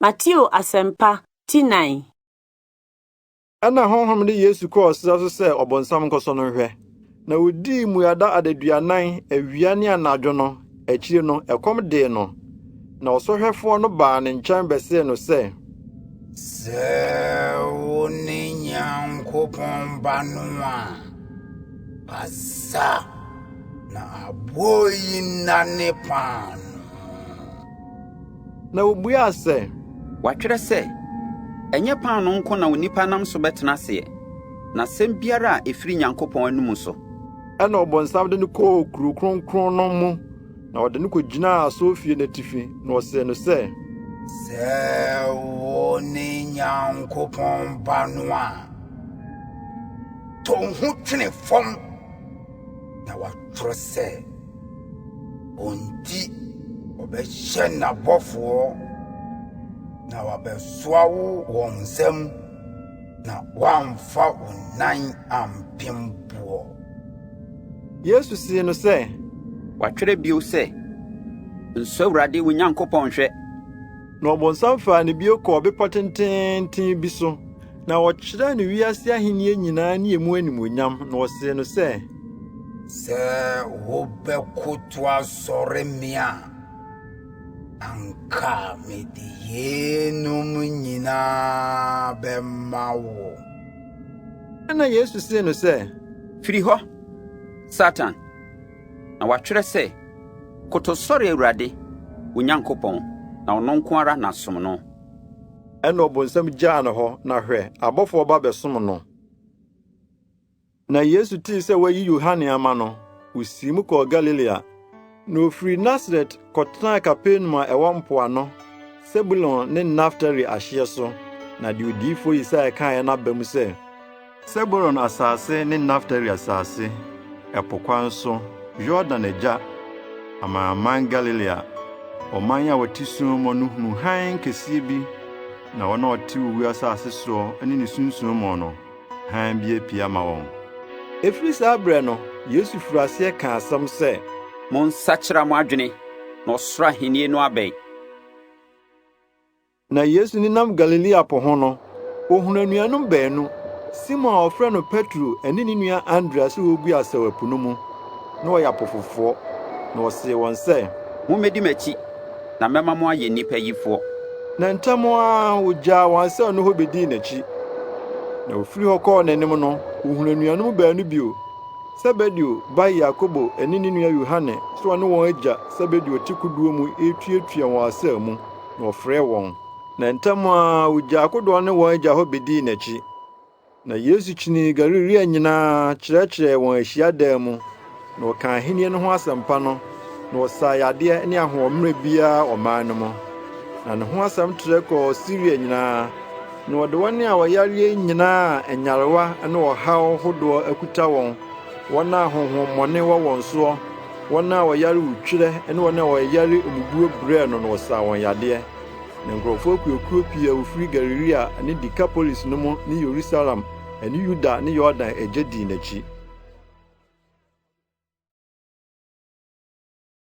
Mateo Asɛmpa ti 4. Ɛnna Honhom de Yesu kɔɔ srɛ so sɛ ɔbonsam nkɔsɔ no nhwɛ. Na odii mmuada adaduanan, awia ne anadwo no, akyiri no, ɛkɔm dee no. Na ɔsɔhwɛfoɔ no baa ne nkyɛn bɛsee no sɛ, Sɛ wone Nyankopɔn Ba no a, kasa na aboɔ yi nnane paanoo. Na obuaa sɛ, Wɔatwerɛ sɛ, 'Ɛnyɛ paanoo nko na onipa nam so bɛtena aseɛ, na asɛm biara a ɛfiri Nyankopɔn anom so. Ɛnna ɔbonsam de no kɔɔ kurow kronkron no mu, na ɔde no kogyinaa asɔrefie no atifi, na ɔsee no sɛ, Sɛ wone Nyankopɔn Ba no a, to wo ho twene fam, na wɔatwerɛ sɛ, 'Wo nti ɔbɛhyɛ n'abɔfoɔ, na wɔabɛsoa wo wɔn nsam, na woamfa wo nan ampem boɔ. Yesu see no sɛ, Wɔatwerɛ bio sɛ, 'Nsɔ Awurade wo Nyankopɔn nhwɛ. Na ɔbonsam faa no bio kɔɔ bepɔ tenteenten bi so, na ɔkyerɛɛ no wiase ahenni nyinaa ne emu animuonyam, na ɔsee no sɛ, Sɛ wobɛkoto asɔre me a, anka mede yeinom nyinaa bɛma wo. Ɛnna Yesu see no sɛ, Firi hɔ, Satan! Na wɔatwerɛ sɛ, 'Koto sɔre Awurade, wo Nyankopɔn, na ɔno nko ara na som no. Ɛnna ɔbonsam gyaa no hɔ, na hwɛ, abɔfoɔ ba bɛsom no. Na Yesu tee sɛ wɔayi Yohane ama no, osii mu kɔɔ Galilea. Na ofirii Nasaret kɔtenaa Kapernaum a ɛwɔ mpoano, Sebulon ne Naftali ahyeɛ so, na deɛ odiyifoɔ Yesaia kaeɛ no aba mu sɛ, Sebulon asase ne Naftali asase, ɛpo kwan so, Yordan agya, amanaman Galilea, ɔman a wɔte sum mu no hunuu hann kɛseɛ bi, na wɔn a wɔte owu asase soɔ ne ne sunsum mu no, hann bi apue ama wɔn. Ɛfiri saa berɛ no, Yesu firii aseɛ kaa asɛm sɛ, Monsakyera mo adwene, na ɔsoro ahennie no abɛn. Na Yesu nenam Galilea po ho no, ohuu anuanom baanu, Simon a wɔfrɛ no Petro ne ne nua Andrea sɛ wɔregu asau ɛpo no mu. Na wɔyɛ apofofoɔ. Na ɔsee wɔn sɛ, Mommedi m'akyi, na mɛma mo ayɛ nnipa yifoɔ. Na ntɛm ara wogyaa wɔn asau no hɔ bedii n'akyi. Na ofii hɔ kɔɔ n'anim no, ohuu anuanom baanu bio, Sebedeo ba Yakobo ne ne nua Yohane sɛ wɔne wɔn agya Sebedeo te kodoɔ mu retuatua wɔn asau mu. Na ɔfrɛɛ wɔn, na ntɛm ara wogyaa kodoɔ ne wɔn agya hɔ bedii n'akyi. Na Yesu kyinii Galilea nyinaa kyerɛkyerɛɛ wɔn hyiadan mu, na ɔkaa ahenni no ho asɛmpa no, na ɔsaa yadeɛ ne ahoɔmmerɛ biara ɔman no mu. Na ne ho asɛm trɛ kɔɔ Siria nyinaa, na wɔde wɔn a wɔyareɛ nyinaa a nyarewa ne ɔhaw hodoɔ akuta wɔn, wɔn a honhommɔne wɔ wɔn soɔ, wɔn a wɔyare otwerɛ ne wɔn a wɔyare mmubuo brɛɛ no na ɔsaa wɔn yadeɛ. Na nkurɔfoɔ akuakuo pii a wɔfiri Galilea ne Dekapolis no mu ne Yerusalem ne Yuda ne Yordan agya dii n'akyi.